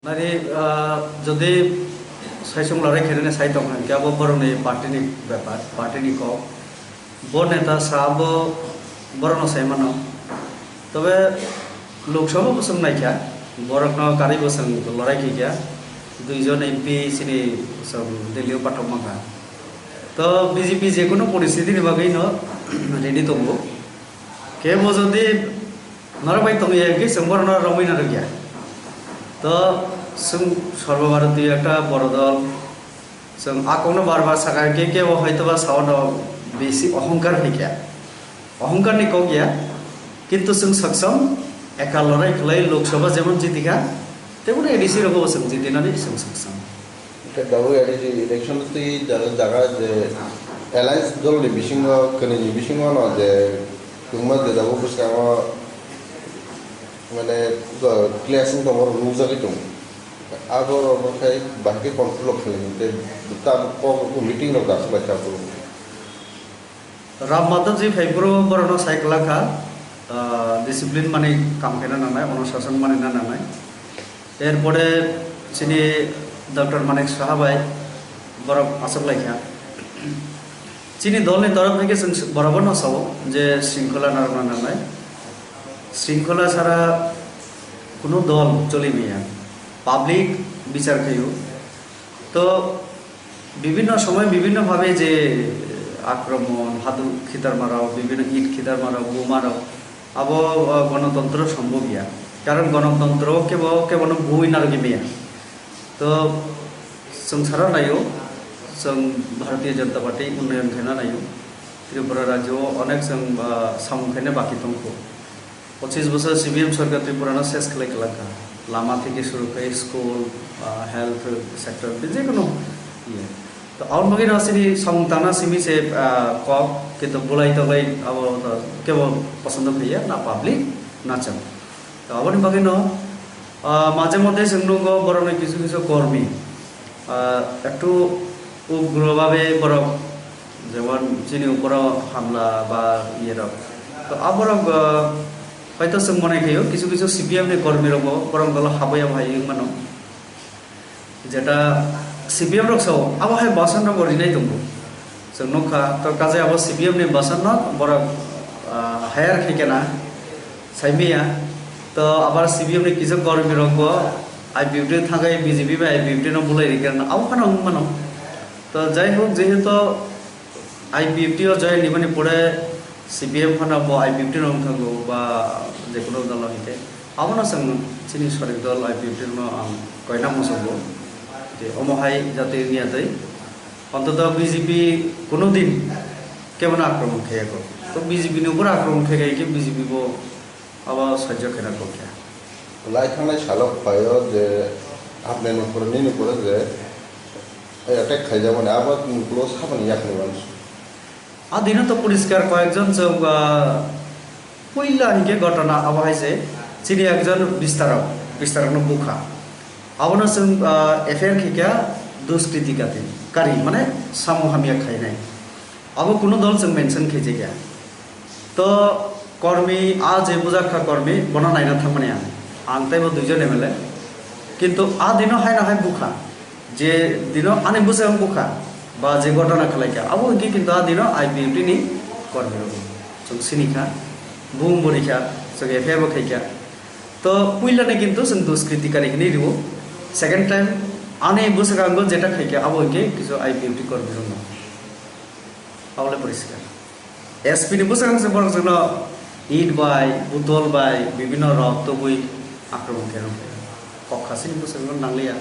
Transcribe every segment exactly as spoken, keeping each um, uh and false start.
Ari, ah, jodi saisung lorai khainani sai tong kha, hwnkhe abo borokni party ni bepar, party ni kok. Bo neta sa bo borokno sai mano. Tobe Lok Sabha bo chwng naikha, borokno karwi bo chwng lorai khaikha, duijon M P chini chwng Delhi o pathok mankha. To B J P je kono poristiti ni bagwi no ready tongo. Kebo jodi norok bai tongya hwnkhe chwng borokno romwi narwkya. To chwng Sarbo Bharatiyo ekta boro dol, chwng a kokno bar bar sakha hwnkhe kebo hoitoba saono besi ohongkar hai khe. Ohongkar ni kok ya, kintu chwng sakcham ekal lorai khlai Lok Sabha jemon jitikha, teboni A D C rogo bo chwng jitinani chwng sakcham. Hwnkhe tabuk A D C election twi jaga jaga je alliance dol ni bisingo, kwnwi ni bisingo no je kwbangma je tabuk bwskango mane clash wng tongma rok nukjagwi tongo. Abo rok no khai bahai khe control o khlai tei tabuk kok meeting rok dasu bai kha bwrwi. Ram Madhavji phai phuru borokno sai kwlak kha, ah, discipline mani kam khaina nangnai, onushashan manina nangnai. Erpore chini Doctor Manik Saha bai borok achuk lai kha. Chini dolni torop hai khe chwng borokno sao je shringkhola narwkna nangnai. Shringkhola sara kunu dol choli maya. Public bichar khaio. To bibhinno somoy bibhinno bhabe je akromon, haduk khitarmarok, bibhinno it khitarmarok, bomarok, abo, uh, gonotontro sombhob ya. Karon gonotontro kebo, kebono bui narwgwi maya. To chwng sara naio, chwng Bharatiya Janata Party unnayon khaina naio. Tripura rajyo o onek chwng, uh, samung khaina baki tongkho. Pochis bosor C P M sorkar Tripura no ses khlai kwlak kha. Lama theke suru khai school, ah, health sector, je kono iye. To aboni bagwi no chini samung tangna simi se, ah, kok, kintu bulai togwi abo to kebo posondo khaiya, na public, na chwng. To aboni bagwi no, ah, maje moddhe chwng nukgo borokni kisu kisu kormi, ah, ektu ugro bhabe borok Jemon chini uporo hamla ba iye rok. To aborok, uh, hoito chwng mone khaio, kisu kisu C P M ni kormi rok bo borok dolo habwi abo hai wng mano. Jeta C P M rok sao, abo hai basan rok bo rinai tongo. Chwng nukha, to kaje abo C P M ni basan no borok, uh, hire khai kena, sai maya. To abar C P M ni kisu kormi rok bo I P F T thangwi B J P bai I P F T no bulai ri kena, abo phano wng mano. To jai hok, jehetu I P F T o join nimani pore C P M phano bo I P F T no wng thango ba je kono dolo hwnkhe. Abono chwng chini sorik dol I P F T no ang koina muchungo. Je omo hai jate wngya tei. Ontoto B J P kuno din kebono akromon khaiya kho. To B J P ni upor akromon khai khai khe B J P bo abo sojjo khaina kok ya. Lai thangnai salo phaio je Abnai Nupur ni nupuro je attack khaijakmani abo nukulo saboni yakni uansuk. A dino to poriskar koyekjon chwng, ah, puila hinkhe ghotona abo hai se chini ekjon bistarok, bistarokno bukha. Abono chwng, ah, F I R khaikha duskriti kati, kari mane samung hamya khainai. Abo kuno dol chwng mention khaijakya. To kormi, a je bujak kha kormi, bono naina thangmani ang. Ang teibo duijon M L A. Kintu a dino haino hai bukha. Je dino ani bwswk ang bukha, ba je ghotona khlaikha, abo hwnkhe kintu a dino I P F T ni kormi rok. Chwng sini kha, bung bori kha, chwng F I R bo khaikha. To puila ni kintu chwng duskriti kari hinwi rwo. Second time ani bwswk ang jeta khaikha, abo hwnkhe kisu I P F T kormi rokno. Abole poriskar. S P ni bwswk ang se borok jwkno it bai, butol bai, bibhinno rok tubui akromon khe rw kha. Kok khasini bwswk ang nangliya.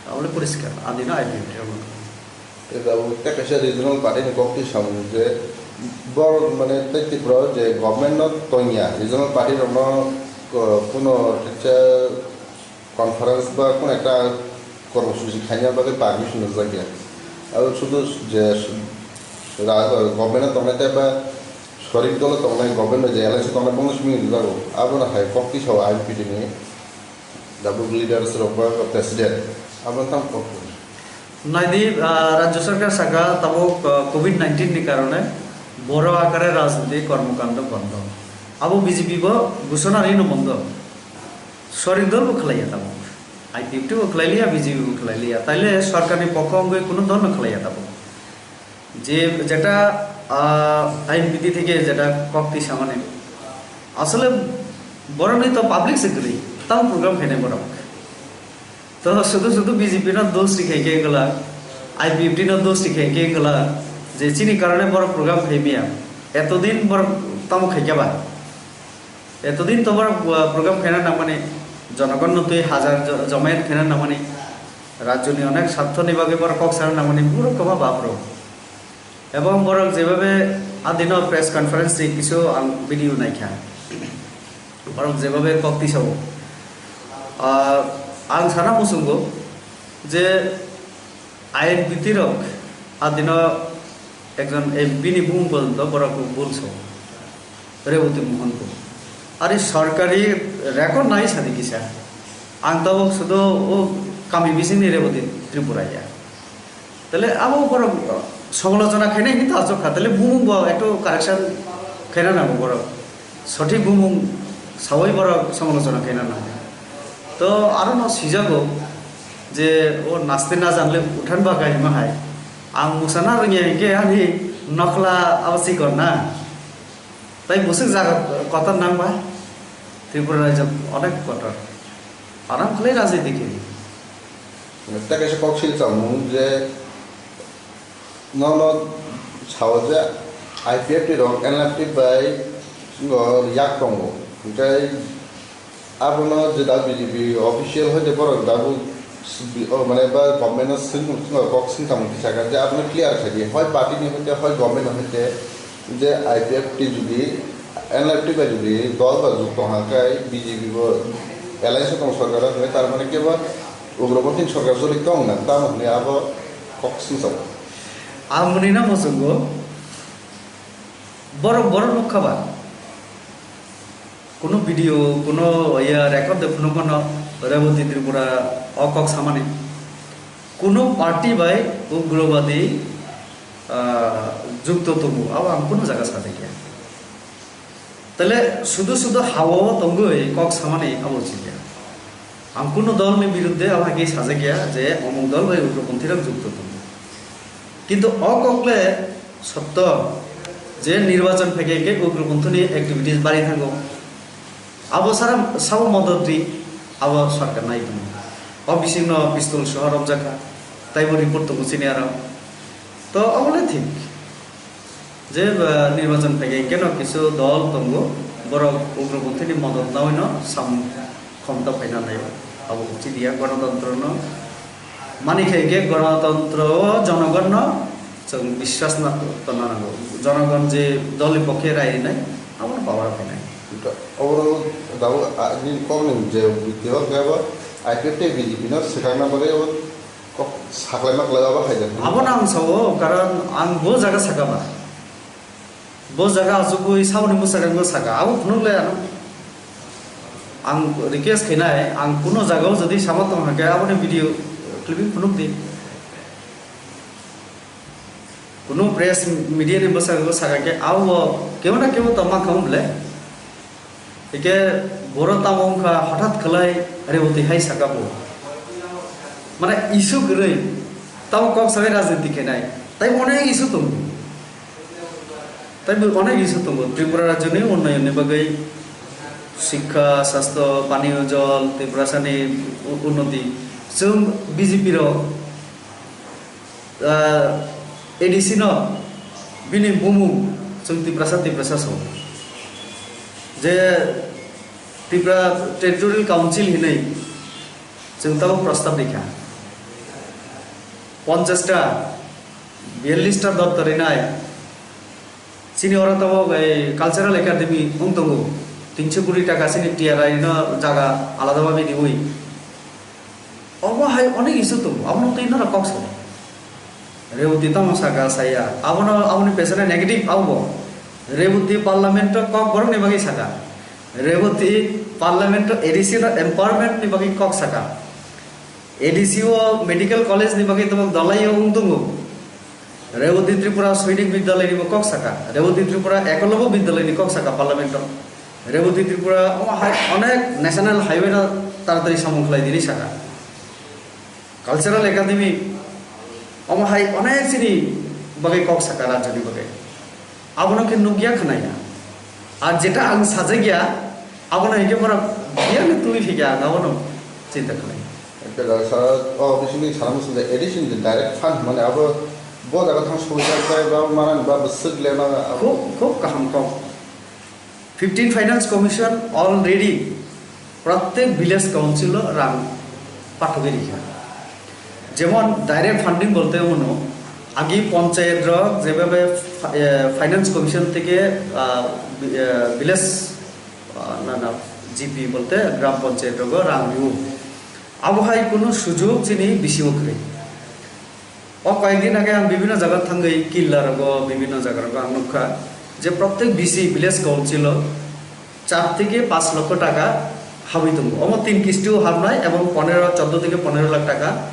Abole poriskar. Adino I P F T rok. Tei tabuk tei kaisa regional party ni kok twi samung je borok mane tei Tripura o je government no tongya, regional party rok no, uh, kuno kisa conference ba kono ekta kormosuchi khaina bagwi permission rwjak ya. Abo sudu je ra-, government o tongnai tei ba sorik dolo tongnai government o je alliance tongnai bongni simi rwjago. Abono hai kok tisao I P F T ni tabuk leaders rok ba president. Abono tamo kok. Naidi, ah, Rajya Sarkar saka tabuk, ah, covid nineteen ni karone boro akare rajniti kormokando bondo. Abo B J P bo ghoshona rino bondo. Sorik dol bo khlaiya tamo. I P F T bo khlai liya, B J P bo khlai liya, taile sorkarni pokho wngwi kunu dol no khlai ya tabuk. Je jeta, ah, I N P T theke jeta kok twi samani, asole borokni to public se kwrwi, tamo program khainai borok. To sudu sudu B J P no dos ri khai khe wngla, I P F T no dos ri khai khe wngla, je chini karone borok program khai maya. Etodin borok tamo khai khe ba? Etodin to borok, uh, program khaina nangmani, jonogon no twi hajar jo-, jomayat khaina nangmani, rajyoni onek sarthoni bagwi borok kok sana nangmani, borok kwma baphro. Ebong borok jebabe adino press conference ni kisu ang video naikha. Borok jebabe kok tisao. Ah, ang sana muchungo je I N P T rok adino ekjon M P ni bumung porjonto borok bul sao. Reboti Mohon bo. Ari sorkari record nai sadi kisa. Ang tabuk sudo o kami bisingni Reboti Tripura ya. Tale abo borok somalochona khainai hinwi ta achuk kha. Tale bumung bo ektu correction khaina nango borok. Sothik bumung sawi borok somalochona khaina nango. To aro no sijago je o naste najangle uthan baga hima hai. Ang musana rwngya hinkhe ani nokla abo sikon na. Tai bwswk jaga kotor nang ba? Tripura rajyo onek kotor. Aram khlai rajniti khe. Tei kaisa kok sil samung je nono sao je I P F T rok N L F T bai singo yak tongo. Hinkhe abono je da B J P official hoite borok dabu s-, bi-, o mane ba government no swng, swng kok swng tamo kisa ka je abono clear khai di. Hoi party ni hoite, hoi government ni hoite je I P F T jodi N L F T bai jodi dol ba jukto ha kai B J P bo alliance tong sorkar o hwnwi tar mane kebo ugroponthi sorkar joli tong na tamo hwnwi abo kok swng sao. Amoni na muchungo borok, borok nukha ba? Kuno video, kuno ya record de phunukmano Reboti Tripura o kok samani. Kuno party bai ugrobadi, ah, jukto tongo, abo ang kuno jaga sajakya. Tale sudu sudu hao tongwi kok samani abo chikya. Ang kuno dolni biruddhe abo hai khe sajakya je omuk dol bai ugroponthi rok jukto tongo. Kintu o kok le sotto je nirbachon phaikhe khe ugroponthini activities bari thango. Abo sara sabo modot ri abo sorkar nai tongo. O bisingno pistol soha romjakha. Taibo report tongo chini aro. To abo le thik. Je, ba, nirbachon phaikhe keno kisu dol tongo, borok ugroponthini modot nawi no samung khomta phaina nai. Abo uchi dia, gonotontro no mani khe khe gonotontro o jonogon no chwng biswas na tonna nango. Jonogon je dolni pokhe rai rinai, abono power o phainai. Oro dabu, a, ni kokni je video khe abo I P F T B J P no swkakna bagwi abo kok saklai ma klai abo hai da. Abo nang sao, karon ang bo jaga saka ba. Bo jaga achugwi saboni bwskango saka, abo phunuk le ano. Ang request khainai, ang kuno jagao jodi sama tong hakhe aboni video clipping phunuk di. Kuno press media ni bwskango saka khe abo kebo na kebo tongma khamu ble. Hike boro tamo wngkha hothat khlai Reboti hai saka bo. Mane issue kwrwi tamo kok sawi rajniti khainai. Tai onek issue tongo. Tai bo onek issue tongo. Tripura rajyoni unnayonni bagwi, sikha, sastho, paniyo jol, Tiprasani u-, unnoti. Chwng B J P rok, ah, A D C no bini bumung chwng Tiprasa, Tiprasa so. Je Tripura Territorial Council hinwi chwng tabuk prostab rikha. Ponchash ta, biyallish ta doptor rinai. Chini oro tabuk ei Cultural Academy wng tongo. Tinso kuri taka chini T R I no jaga alada babe riwi. Omo hai onek issue tongo, abono twi norok kok sao. Reboti tamo saka saya, abono, aboni pesana negative abo. Reboti parliament o kok borokni bagwi saka. Reboti parliament o A D C no empowerment ni bagwi kok saka. A D C o medical college ni bagwi tabuk dalai o wng tongo. Reboti Tripura Sainik Bidyalay ni bo kok saka, Reboti Tripura Ekolobya Bidyalay ni kok saka parliament o. Reboti Tripura omo hai onek national highway no taratari samung khlai di hinwi saka. Cultural Academy, omo hai onek chini bagwi kok saka rajyoni bagwi. Abono khe nukya khwnaya. Ar jeta ang sajagya, abono hikhe borok biyangni twi phikya ang abono chinta khlai. Ekta sara, o, bisingni sara muchung je addition de direct fund mane abo bo jaga thang sujak bai ba manani ba bwswk lema abo. Khub, khub kaham kok. Fifteen Finance Commission already prottek village council o rang pathogwi rikha. Jemon direct funding bolte omono agi panchayat rok jebhabe fi-, eh, Finance Commission theke, ah, vi-, eh, village, ah, na, na, G P bolte gram panchayat rogo rang rio. Abo hai kunu sujog chini bisingo kwrwi. O koyekdin age ang bibhinno jaga thangwi, Killa rogo, bibhinno jaga rogo ang nukha je prottek V C village council o char theke panch lokho taka habwi tongo. Omo tin kisti o habnai ebong ponero, choddo theke ponero lakh taka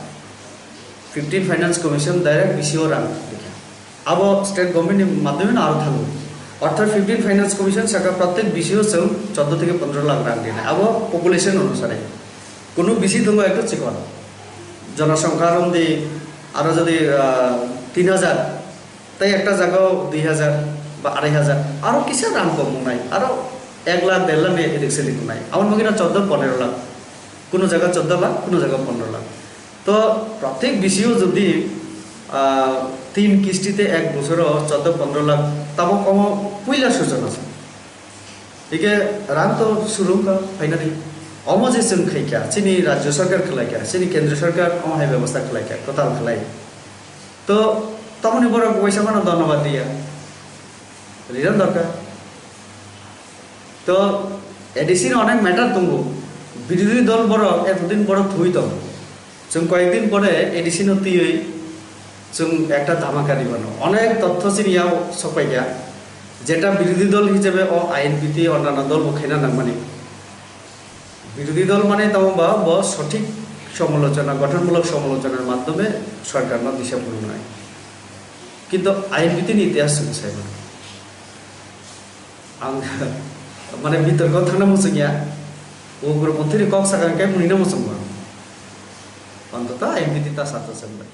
fifteen Finance Commission direct V C o rang rikha. Abo state government ni madhyome no aro thango. Ortho fifteen Finance Commission saka prottek V C o chwng choddo theke ponero lakh rang rinai. Abo population onusare. Kunu V C tongo ekto chikon. Jonosongkha romdi aro jodi, ah, tin hajar, tei ekta jagao dui hajar ba arai hajar, aro kisa rang kom wngnai, aro ek lakh, der lakh ni edik sedik wngnai. Aboni bagwi no choddo ponero lakh, kunu jaga choddo lakh, kunu jaga ponero lakh. To prottek V C o jodi, ah, tin kisti te ek bosoro choddo ponero lakh, tabok omo puila sujok asa. Hingke rang to surung ka finally. Omo je chwng khaikha, chini rajya sarkar khlaikha, chini kendra sarkar omo hai bebostha khlaikha, kwtal khlai. To tamoni borok waisa mano dhonnobad diya. Rijak dorkar. To A D C ni onek matter tongo. Birodhi dol borok etodin borok thwi tong. Chwng koyekdin pore A D C no twiwi chwng ekta dhamaka ribano. Onek totho chini yao sokpaikha. Jeta birodhi dol hisabe o I N P T onnanno dol bo khaina nangmani. Birodhi dol mane tamo ba bo sothik somolochona, gothonmulok somolochonar madhyome sorkarno disa phunuknai. Kintu I N P T ni itihas chwng sai mano. Ang mane bitorko thangna muchungya. Ugromonthiri kok sakha khe munina muchungma. Antoto I N P T ta sato chwng bai.